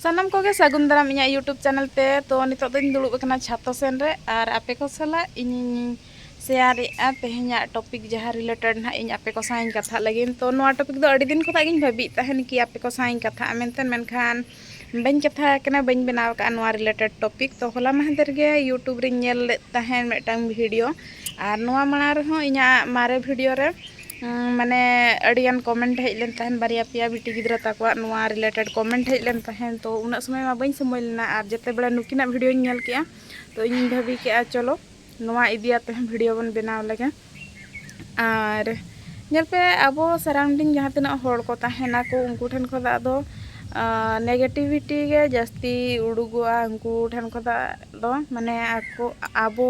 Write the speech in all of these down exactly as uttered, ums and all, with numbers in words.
ᱥᱟᱱᱟᱢ ᱠᱚᱜᱮ ᱥᱟᱹᱜᱩᱱ ᱫᱟᱨᱟᱢ ᱤᱧᱟᱹᱜ YouTube ᱪᱮᱱᱮᱞ ᱛᱮ᱾ ᱛᱚ, ᱱᱤᱛᱚᱜ ᱫᱚᱧ ᱫᱩᱲᱩᱵ ᱟᱠᱟᱱᱟ ᱪᱷᱟᱛᱚ ᱥᱮᱱ ᱨᱮ, ᱟᱨ ᱟᱯᱮ ᱠᱚ ᱥᱟᱞᱟᱜ ᱤᱧᱤᱧ ᱥᱮᱭᱟᱨᱮᱜᱼᱟ ᱛᱮᱦᱮᱧᱟᱜ ᱴᱚᱯᱤᱠ, ᱡᱟᱦᱟᱸ ᱨᱤᱞᱮᱴᱮᱰ ᱱᱟᱦᱟᱜ ᱤᱧ ᱟᱯᱮ ᱠᱚ ᱥᱟᱶ ᱤᱧ ᱠᱟᱛᱷᱟᱜ ᱞᱟᱹᱜᱤᱫ᱾ ᱛᱚ, ᱱᱚᱣᱟ ᱴᱚᱯᱤᱠ ᱫᱚ ᱟᱹᱰᱤ ᱫᱤᱱ ᱠᱷᱚᱱᱟᱜ ᱜᱤᱧ ᱵᱷᱟᱹᱵᱤᱭᱮᱫ ᱛᱟᱦᱮᱱ ᱠᱤ ᱟᱯᱮ ᱠᱚ ᱥᱟᱶ ᱤᱧ ᱠᱟᱛᱷᱟᱜᱼᱟ ᱢᱮᱱᱛᱮ, ᱢᱮᱱᱠᱷᱟᱱ ᱵᱟᱹᱧ ᱠᱟᱛᱷᱟ ᱟᱠᱟᱱᱟ, ᱵᱟᱹᱧ ᱵᱮᱱᱟᱣ ᱟᱠᱟᱫᱼᱟ ᱱᱚᱣᱟ ᱨᱤᱞᱮᱴᱮᱰ ᱴᱚᱯᱤᱠ᱾ ᱛᱚ, ᱦᱚᱞᱟ ᱢᱟᱦᱫᱮᱨ ᱜᱮ YouTube ᱨᱤᱧ ᱧᱮᱞ ᱞᱮᱫ ᱛᱟᱦᱮᱱ ᱢᱤᱫᱴᱟᱝ ᱵᱷᱤᱰᱤᱭᱳ, ᱟᱨ ᱱᱚᱣᱟ ᱢᱟᱲᱟᱝ ᱨᱮᱦᱚᱸ ᱤᱧᱟᱹᱜ ᱢᱟᱨᱮ ᱵᱷᱤᱰᱤᱭᱳ ᱨᱮ ᱩᱸ, ᱢᱟᱱᱮ ᱟᱹᱰᱤᱜᱟᱱ ᱠᱚᱢᱮᱱᱴ ᱦᱮᱡ ᱞᱮᱱ ᱛᱟᱦᱮᱱ, ᱵᱟᱨᱭᱟ ᱯᱮᱭᱟ ᱵᱤᱴᱤ ᱜᱤᱫᱽᱨᱟᱹ ᱛᱟᱠᱚᱣᱟᱜ ᱱᱚᱣᱟ ᱨᱤᱞᱮᱴᱮᱰ ᱠᱚᱢᱮᱱᱴ ᱦᱮᱡ ᱞᱮᱱ ᱛᱟᱦᱮᱱ᱾ ᱛᱚ, ᱩᱱᱟᱹᱜ ᱥᱚᱢᱚᱭ ᱢᱟ ᱵᱟᱹᱧ ᱥᱚᱢᱚᱭ ᱞᱮᱱᱟ, ᱟᱨ ᱡᱮᱛᱮ ᱵᱮᱲᱟ ᱱᱩᱠᱤᱱᱟᱜ ᱵᱷᱤᱰᱤᱭᱳᱧ ᱧᱮᱞ ᱠᱮᱜᱼᱟ, ᱛᱚ, ᱤᱧᱤᱧ ᱵᱷᱟᱹᱵᱤ ᱠᱮᱜᱼᱟ, ᱪᱚᱞᱚ ᱱᱚᱣᱟ ᱤᱫᱤ ᱟᱛᱮ ᱦᱚᱸ ᱵᱷᱤᱰᱤᱭᱳ ᱵᱚᱱ ᱵᱮᱱᱟᱣ ᱞᱮᱜᱮ᱾ ᱟᱨ ᱧᱮᱞ ᱯᱮ, ᱟᱵᱚ ᱥᱟᱨᱟᱣᱩᱱᱰᱤᱝ ᱡᱟᱦᱟᱸ ᱛᱤᱱᱟᱹᱜ ᱦᱚᱲ ᱠᱚ ᱛᱟᱦᱮᱱᱟᱠᱚ, ᱩᱱᱠᱩ ᱴᱷᱮᱱ ᱠᱷᱚᱱᱟᱜ ᱫᱚ ᱱᱮᱜᱮᱴᱤᱵᱷᱤᱴᱤ ᱜᱮ ᱡᱟᱹᱥᱛᱤ ᱩᱰᱩᱠᱚᱜᱼᱟ᱾ ᱩᱱᱠᱩ ᱴᱷᱮᱱ ᱠᱷᱚᱱᱟᱜ ᱫᱚ, ᱢᱟᱱᱮ, ᱟᱠᱚ, ᱟᱵᱚ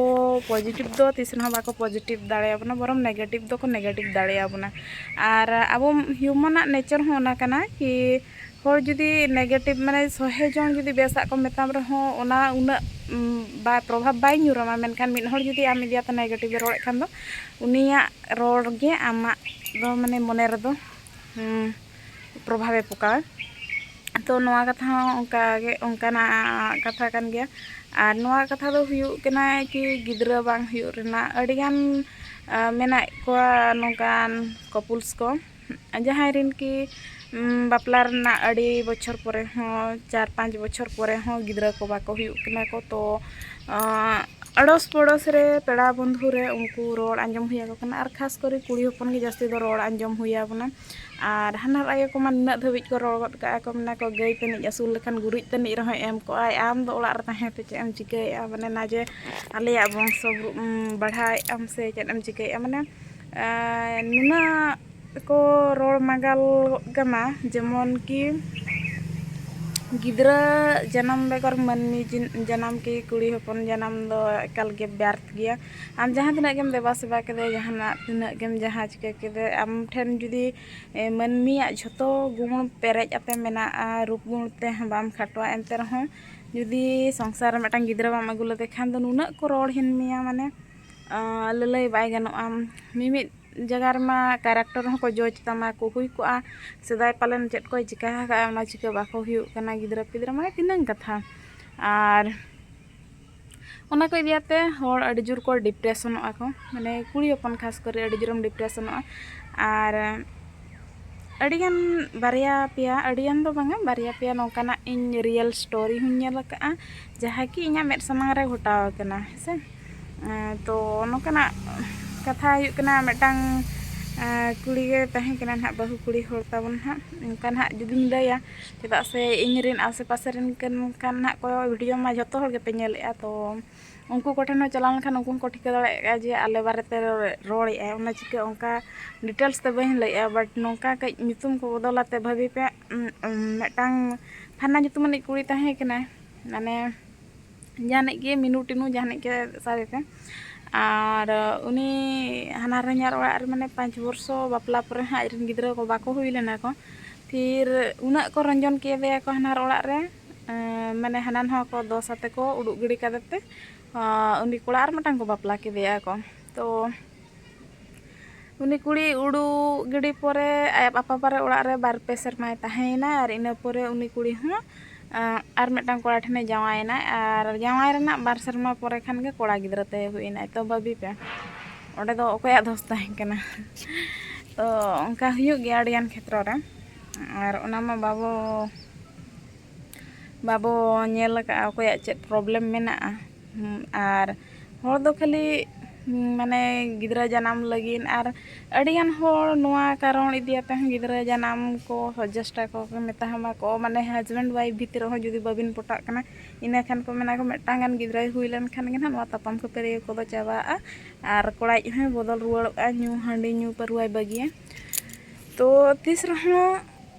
ᱯᱚᱡᱤᱴᱤᱵᱷ ᱫᱚ ᱛᱤᱥ ᱨᱮᱦᱚᱸ ᱵᱟᱠᱚ ᱯᱚᱡᱤᱴᱤᱵᱷ ᱫᱟᱲᱮᱭᱟᱵᱚᱱᱟ, ᱵᱚᱨᱚᱝ ᱱᱮᱜᱮᱴᱤᱵᱷ ᱫᱚᱠᱚ ᱱᱮᱜᱮᱴᱤᱵᱷ ᱫᱟᱲᱮᱭᱟᱵᱚᱱᱟ᱾ ᱟᱨ ᱟᱵᱚ ᱦᱤᱭᱩᱢᱟᱱᱟᱜ ᱱᱮᱪᱟᱨ ᱦᱚᱸ ᱚᱱᱟ ᱠᱟᱱᱟ ᱠᱤ ᱦᱚᱲ ᱡᱩᱫᱤ ᱱᱮᱜᱮᱴᱤᱵᱷ, ᱢᱟᱱᱮ, ᱥᱚᱦᱮ ᱡᱚᱱ ᱡᱩᱫᱤ ᱵᱮᱥᱟᱜ ᱠᱚ ᱢᱮᱛᱟᱢ ᱨᱮᱦᱚᱸ, ᱚᱱᱟ ᱩᱱᱟᱹᱜ, ᱩᱢ, ᱵᱟᱭ, ᱯᱨᱚᱵᱷᱟᱵᱽ ᱵᱟᱭ ᱧᱩᱨᱟᱢᱟ᱾ ᱢᱮᱱᱠᱷᱟᱱ ᱢᱤᱫ ᱦᱚᱲ ᱡᱩᱫᱤ ᱟᱢ ᱤᱫᱤ ᱟᱛᱮ ᱱᱮᱜᱮᱴᱤᱵᱷ ᱮ ᱨᱚᱲᱮᱫ ᱠᱷᱟᱱ ᱫᱚ, ᱩᱱᱤᱭᱟᱜ ᱨᱚᱲ ᱜᱮ ᱟᱢᱟᱜ ᱫᱚ, ᱢᱟᱱᱮ, ᱢᱚᱱᱮ ᱨᱮᱫᱚ, ᱩᱢ, ᱯᱨᱚᱵᱷᱟᱵᱽ ᱮ ᱯᱚᱠᱟᱣᱟ᱾ ᱛᱚ, ᱱᱚᱣᱟ ᱠᱟᱛᱷᱟ ᱦᱚᱸ ᱚᱱᱠᱟ ᱜᱮ, ᱚᱱᱠᱟᱱᱟᱜ ᱠᱟᱛᱷᱟ ᱠᱟᱱ ᱜᱮᱭᱟ᱾ ᱟᱨ ᱱᱚᱣᱟ ᱠᱟᱛᱷᱟ ᱫᱚ ᱦᱩᱭᱩᱜ ᱠᱟᱱᱟ ᱠᱤ ᱜᱤᱫᱽᱨᱟᱹ ᱵᱟᱝ ᱦᱩᱭᱩᱜ ᱨᱮᱱᱟᱜ ᱟᱹᱰᱤᱜᱟᱱ, ᱟ, ᱢᱮᱱᱟᱜ ᱠᱚᱣᱟ ᱱᱚᱝᱠᱟᱱ ᱠᱚᱯᱩᱞᱥ ᱠᱚ, ᱡᱟᱦᱟᱸᱭ ᱨᱮᱱ ᱠᱤ, ᱩᱢ, ᱵᱟᱯᱞᱟ ᱨᱮᱱᱟᱜ ᱟᱹᱰᱤ ᱵᱚᱪᱷᱚᱨ ᱯᱚᱨᱮ ᱦᱚᱸ, ᱪᱟᱨ ᱯᱟᱸᱪ ᱵᱚᱪᱷᱚᱨ ᱯᱚᱨᱮ ᱦᱚᱸ ᱜᱤᱫᱽᱨᱟᱹ ᱠᱚ ᱵᱟᱠᱚ ᱦᱩᱭᱩᱜ ᱠᱟᱱᱟ ᱠᱚ᱾ ᱛᱚ, ᱟᱸ, ᱟᱲᱚᱥ ᱯᱚᱲᱚᱥ ᱨᱮ, ᱯᱮᱲᱟ ᱵᱚᱱᱫᱷᱩ ᱨᱮ ᱩᱱᱠᱩ ᱨᱚᱲ ᱟᱸᱡᱚᱢ ᱦᱩᱭ ᱟᱠᱚ ᱠᱟᱱᱟ, ᱟᱨ ᱠᱷᱟᱥ ᱠᱚᱨᱮ ᱠᱩᱲᱤ ᱦᱚᱯᱚᱱ ᱜᱮ ᱡᱟᱹᱥᱛᱤ ᱫᱚ ᱨᱚᱲ ᱟᱸᱡᱚᱢ ᱦᱩᱭ ᱟᱵᱚᱱᱟ᱾ ᱟᱨ ᱦᱟᱱᱦᱟᱨ ᱟᱭᱳ ᱠᱚᱢᱟ ᱱᱩᱱᱟᱹᱜ ᱫᱷᱟᱹᱵᱤᱡ ᱠᱚ ᱨᱚᱲ ᱜᱚᱫ ᱠᱟᱜᱼᱟ ᱠᱚ, ᱢᱮᱱᱟ ᱠᱚ, "ᱜᱟᱹᱭ ᱛᱟᱹᱱᱤᱡ ᱟᱹᱥᱩᱞ ᱞᱮᱠᱷᱟᱱ ᱜᱩᱨᱤᱡ ᱛᱟᱹᱱᱤᱡ ᱨᱮᱦᱚᱸᱭ ᱮᱢ ᱠᱚᱜᱼᱟᱭ, ᱟᱢ ᱫᱚ ᱚᱲᱟᱜ ᱨᱮ ᱛᱟᱦᱮᱸ ᱛᱮ ᱪᱮᱫ ᱮᱢ ᱪᱤᱠᱟᱹᱭᱮᱫᱼᱟ?" ᱢᱟᱱᱮ, ᱱᱟ ᱡᱮ ᱟᱞᱮᱭᱟᱜ ᱵᱚᱝᱥᱚ ᱵᱟᱲᱦᱟᱣᱮᱫ ᱟᱢ ᱥᱮ ᱪᱮᱫ ᱮᱢ ᱪᱤᱠᱟᱹᱭᱮᱫᱼᱟ? ᱢᱟᱱᱮ, ᱟᱸ, ᱱᱩᱱᱟᱹᱜ ᱠᱚ ᱨᱚᱲ ᱢᱟᱸᱜᱟᱞ ᱜᱚᱫ ᱠᱟᱢᱟ, ᱡᱮᱢᱚᱱ ᱠᱤ ᱜᱤᱫᱽᱨᱟᱹ ᱡᱟᱱᱟᱢ ᱵᱮᱜᱚᱨ ᱢᱟᱹᱱᱢᱤ ᱡᱤᱱ-, ᱡᱟᱱᱟᱢ ᱠᱤ ᱠᱩᱲᱤ ᱦᱚᱯᱚᱱ ᱡᱟᱱᱟᱢ ᱫᱚ ᱮᱠᱟᱞ ᱜᱮ ᱵᱮᱨᱛᱷ ᱜᱮᱭᱟ᱾ ᱟᱢ ᱡᱟᱦᱟᱸ ᱛᱤᱱᱟᱹᱜ ᱜᱮᱢ ᱫᱮᱵᱟ ᱥᱮᱵᱟ ᱠᱮᱫᱮ, ᱡᱟᱦᱟᱱᱟᱜ ᱛᱤᱱᱟᱹᱜ ᱜᱮᱢ ᱡᱟᱦᱟᱸ ᱪᱤᱠᱟᱹ ᱠᱮᱫᱮ, ᱟᱢ ᱴᱷᱮᱱ ᱡᱩᱫᱤ, ᱮ, ᱢᱟᱹᱱᱢᱤᱭᱟᱜ ᱡᱷᱚᱛᱚ ᱜᱩᱱ ᱯᱮᱨᱮᱡ ᱟᱛᱮ ᱢᱮᱱᱟᱜᱼᱟ, ᱨᱩᱯ ᱜᱩᱱ ᱛᱮ ᱦᱚᱸ ᱵᱟᱢ ᱠᱷᱟᱴᱚᱜᱼᱟ, ᱮᱱᱛᱮ ᱨᱮᱦᱚᱸ ᱡᱩᱫᱤ ᱥᱚᱝᱥᱟᱨ ᱨᱮ ᱢᱤᱫᱴᱟᱝ ᱜᱤᱫᱽᱨᱟᱹ ᱵᱟᱢ ᱟᱹᱜᱩ ᱞᱮᱫᱮ ᱠᱷᱟᱱ ᱫᱚ ᱱᱩᱱᱟᱹᱜ ᱠᱚ ᱨᱚᱲ ᱦᱤᱱ ᱢᱮᱭᱟ, ᱢᱟᱱᱮ, ᱟᱸ, ᱞᱟᱹᱞᱟᱹᱭ ᱵᱟᱭ ᱜᱟᱱᱚᱜᱼᱟ᱾ ᱢᱤᱢᱤᱫ ᱡᱟᱭᱜᱟ ᱨᱮᱢᱟ ᱠᱮᱨᱮᱠᱴᱟᱨ ᱦᱚᱸᱠᱚ ᱡᱚᱡᱽ ᱛᱟᱢᱟ ᱠᱚ, ᱦᱩᱭ ᱠᱚᱜᱼᱟ ᱥᱮᱫᱟᱭ ᱯᱟᱞᱮᱱ ᱪᱮᱫ ᱠᱚᱭ ᱪᱤᱠᱟ ᱟᱠᱟᱫᱼᱟ, ᱚᱱᱟ ᱪᱤᱠᱟᱹ ᱵᱟᱠᱚ ᱦᱩᱭᱩᱜ ᱠᱟᱱᱟ ᱜᱤᱫᱽᱨᱟᱹ ᱯᱤᱫᱽᱨᱟᱹ, ᱢᱟᱱᱮ ᱛᱤᱱᱟᱹᱝ ᱠᱟᱛᱷᱟ᱾ ᱟᱨ ᱚᱱᱟ ᱠᱚ ᱤᱫᱤᱭᱟᱛᱮ ᱦᱚᱲ ᱟᱹᱰᱤ ᱡᱳᱨ ᱠᱚ ᱰᱤᱯᱨᱮᱥᱚᱱᱚᱜᱼᱟ ᱠᱚ, ᱢᱟᱱᱮ ᱠᱩᱲᱤ ᱦᱚᱯᱚᱱ ᱠᱷᱟᱥ ᱠᱚᱨᱮ ᱟᱹᱰᱤ ᱡᱳᱨᱮᱢ ᱰᱤᱯᱨᱮᱥᱚᱱᱚᱜᱼᱟ᱾ ᱟᱨ ᱟᱹᱰᱤᱜᱟᱱ, ᱵᱟᱨᱭᱟ ᱯᱮᱭᱟ, ᱟᱹᱰᱤᱜᱟᱱ ᱫᱚ ᱵᱟᱝᱟ, ᱵᱟᱨᱭᱟ ᱯᱮᱭᱟ ᱱᱚᱝᱠᱟᱱᱟᱜ ᱤᱧ ᱨᱤᱭᱮᱞ ᱥᱴᱳᱨᱤ ᱦᱚᱸᱧ ᱧᱮᱞ ᱟᱠᱟᱫᱼᱟ, ᱡᱟᱦᱟᱸ ᱠᱤ ᱤᱧᱟᱹᱜ ᱢᱮᱫ ᱥᱟᱢᱟᱝ ᱨᱮ ᱜᱷᱚᱴᱟᱣ ᱟᱠᱟᱱᱟ, ᱦᱮᱸ ᱥᱮ᱾ ᱮᱸ, ᱛᱚ ᱱᱚᱝᱠᱟᱱᱟᱜ ᱠᱟᱛᱷᱟ ᱦᱩᱭᱩᱜ ᱠᱟᱱᱟ, ᱢᱤᱫᱴᱟᱝ ᱮᱸ, ᱠᱩᱲᱤ ᱜᱮ ᱛᱟᱦᱮᱸ ᱠᱟᱱᱟ ᱱᱟᱦᱟᱜ, ᱵᱟᱹᱦᱩ ᱠᱩᱲᱤ ᱦᱚᱲ ᱛᱟᱵᱚᱱ ᱱᱟᱦᱟᱜ, ᱚᱱᱠᱟ ᱱᱟᱦᱟᱜ ᱡᱩᱫᱤᱧ ᱞᱟᱹᱭᱟ, ᱪᱮᱫᱟᱜ ᱥᱮ ᱤᱧ ᱨᱮᱱ ᱟᱥᱮ ᱯᱟᱥᱮ ᱨᱮᱱ ᱠᱟᱱ ᱠᱷᱟᱱ ᱱᱟᱦᱟᱜ ᱠᱚ ᱵᱷᱤᱰᱤᱭᱳ ᱢᱟ ᱡᱷᱚᱛᱚ ᱦᱚᱲ ᱜᱮᱯᱮ ᱧᱮᱞᱮᱫᱼᱟ, ᱛᱚ ᱩᱱᱠᱩ ᱠᱚᱴᱷᱮᱱ ᱦᱚᱸ ᱪᱟᱞᱟᱣ ᱞᱮᱱᱠᱷᱟᱱ ᱩᱱᱠᱩ ᱦᱚᱸᱠᱚ ᱴᱷᱤᱠᱟᱹ ᱫᱟᱲᱮᱭᱟᱜᱼᱟ ᱡᱮ ᱟᱞᱮ ᱵᱟᱨᱮᱛᱮ ᱨᱚᱲᱮᱫᱼᱟᱭ, ᱚᱱᱟ ᱪᱤᱠᱟᱹ ᱚᱱᱠᱟ ᱰᱤᱴᱮᱞᱥ ᱛᱮ ᱵᱟᱹᱧ ᱞᱟᱹᱭᱮᱜᱼᱟ, ᱵᱟᱴ ᱱᱚᱝᱠᱟ ᱠᱟᱹᱡ ᱧᱩᱛᱩᱢ ᱠᱚ ᱵᱚᱫᱚᱞ ᱟᱛᱮ ᱵᱷᱟᱹᱵᱤ ᱯᱮ, ᱩᱸ, ᱩᱸ, ᱢᱤᱫᱴᱟᱝ ᱯᱷᱟᱱᱟ ᱧᱩᱛᱩᱢᱟᱱᱤᱡ ᱠᱩᱲᱤ ᱛᱟᱦᱮᱸ ᱠᱟᱱᱟᱭ, ᱢᱟᱱᱮ ᱡᱟᱦᱟᱱᱤᱡ ᱜᱮ ᱢᱤᱱᱩ ᱴᱤᱱᱩ ᱡᱟᱦᱟᱱᱤᱡ ᱜᱮ ᱥᱟᱵᱮ ᱯᱮ᱾ ᱟᱨ ᱩᱱᱤ ᱦᱟᱱᱦᱟᱨ ᱦᱚᱧᱦᱟᱨ ᱚᱲᱟᱜ ᱨᱮ, ᱢᱟᱱᱮ ᱯᱟᱸᱪ ᱵᱚᱨᱥᱚ ᱵᱟᱯᱞᱟ ᱯᱚᱨᱮ ᱦᱟᱸᱜ ᱟᱡ ᱨᱮᱱ ᱜᱤᱫᱽᱨᱟᱹ ᱠᱚ ᱵᱟᱠᱚ ᱦᱩᱭ ᱞᱮᱱᱟ ᱠᱚ᱾ ᱯᱷᱤᱨ ᱩᱱᱟᱹᱜ ᱠᱚ ᱨᱚᱧᱡᱚᱱ ᱠᱮᱫᱮᱭᱟ ᱠᱚ ᱦᱟᱱᱦᱟᱨ ᱚᱲᱟᱜ ᱨᱮ, ᱮᱸ, ᱢᱟᱱᱮ ᱦᱟᱱᱟ ᱱᱚᱣᱟ ᱠᱚ ᱫᱚᱥ ᱟᱛᱮ ᱠᱚ ᱩᱰᱩᱠ ᱜᱤᱰᱤ ᱠᱟᱫᱮ ᱛᱮ, ᱟᱸ, ᱩᱱᱤ ᱠᱚᱲᱟ ᱟᱨ ᱢᱤᱫᱴᱟᱝ ᱠᱚ ᱵᱟᱯᱞᱟ ᱠᱮᱫᱮᱭᱟ ᱠᱚ᱾ ᱛᱚ ᱩᱱᱤ ᱠᱩᱲᱤ ᱩᱰᱩᱠ ᱜᱤᱰᱤ ᱯᱚᱨᱮ ᱟᱡ ᱟᱯᱟ ᱵᱟᱨᱮ ᱚᱲᱟᱜ ᱨᱮ ᱵᱟᱨ ᱯᱮ ᱥᱮᱨᱢᱟᱭ ᱛᱟᱦᱮᱸᱭᱮᱱᱟ, ᱟᱨ ᱤᱱᱟᱹ ᱯᱚᱨᱮ ᱩᱱᱤ ᱠᱩᱲᱤ ᱦᱚᱸ, ᱟᱸ, ᱟᱨ ᱢᱤᱫᱴᱟᱝ ᱠᱚᱲᱟ ᱴᱷᱮᱱᱮ ᱡᱟᱶᱟᱭᱮᱱᱟ, ᱟᱨ ᱡᱟᱶᱟᱭ ᱨᱮᱱᱟᱜ ᱵᱟᱨ ᱥᱮᱨᱢᱟ ᱯᱚᱨᱮ ᱠᱷᱟᱱ ᱜᱮ ᱠᱚᱲᱟ ᱜᱤᱫᱽᱨᱟᱹ ᱛᱟᱭ ᱦᱩᱭᱮᱱᱟᱭ᱾ ᱛᱚ ᱵᱷᱟᱹᱵᱤ ᱯᱮ, ᱚᱸᱰᱮ ᱫᱚ ᱚᱠᱚᱭᱟᱜ ᱫᱳᱥ ᱛᱟᱦᱮᱸ ᱠᱟᱱᱟ? ᱛᱚ ᱚᱱᱠᱟ ᱦᱩᱭᱩᱜ ᱜᱮᱭᱟ ᱟᱹᱰᱤᱜᱟᱱ ᱠᱷᱮᱛᱨᱚ ᱨᱮ, ᱟᱨ ᱚᱱᱟ ᱢᱟ ᱵᱟᱵᱚ, ᱵᱟᱵᱚ ᱧᱮᱞ ᱟᱠᱟᱫᱼᱟ ᱚᱠᱚᱭᱟᱜ ᱪᱮᱫ ᱯᱨᱚᱵᱞᱮᱢ ᱢᱮᱱᱟᱜᱼᱟ᱾ ᱦᱩᱸ, ᱟᱨ ᱦᱚᱲ ᱫᱚ ᱠᱷᱟᱹᱞᱤ, ᱦᱩᱸ, ᱢᱟᱱᱮ ᱜᱤᱫᱽᱨᱟᱹ ᱡᱟᱱᱟᱢ ᱞᱟᱹᱜᱤᱫ, ᱟᱨ ᱟᱹᱰᱤᱜᱟᱱ ᱦᱚᱲ ᱱᱚᱣᱟ ᱠᱟᱨᱚᱱ ᱤᱫᱤ ᱠᱟᱛᱮ ᱦᱚᱸ ᱜᱤᱫᱽᱨᱟᱹ ᱡᱟᱱᱟᱢ ᱠᱚ ᱥᱚᱡᱮᱥᱴ ᱟᱠᱚ, ᱢᱮᱛᱟ ᱦᱟᱢᱟ ᱠᱚ, ᱢᱟᱱᱮ ᱦᱟᱡᱵᱮᱱᱰ ᱣᱟᱭᱤᱯᱷ ᱵᱷᱤᱛᱤᱨ ᱨᱮᱦᱚᱸ ᱡᱩᱫᱤ ᱵᱟᱹᱵᱤᱱ ᱯᱚᱴᱟᱜ ᱠᱟᱱᱟ, ᱤᱱᱟᱹ ᱠᱷᱟᱱ ᱠᱚ ᱢᱮᱱᱟ ᱠᱚ ᱢᱤᱫᱴᱟᱝ ᱜᱟᱱ ᱜᱤᱫᱽᱨᱟᱹᱭ ᱦᱩᱭ ᱞᱮᱱᱠᱷᱟᱱ ᱜᱮ ᱱᱟᱦᱟᱜ ᱱᱚᱣᱟ ᱛᱟᱯᱟᱢ ᱠᱷᱟᱹᱯᱟᱹᱨᱤ ᱠᱚᱫᱚ ᱪᱟᱵᱟᱜᱼᱟ, ᱟᱨ ᱠᱚᱲᱟᱭᱤᱡ ᱦᱚᱸᱭ ᱵᱚᱫᱚᱞ ᱨᱩᱣᱟᱹᱲᱚᱜᱼᱟ, ᱧᱩ ᱦᱟᱺᱰᱤ ᱧᱩ ᱯᱟᱹᱨᱣᱟᱹᱭ ᱵᱟᱹᱜᱤᱭᱟ᱾ ᱛᱚ ᱛᱤᱥ ᱨᱮᱦᱚᱸ,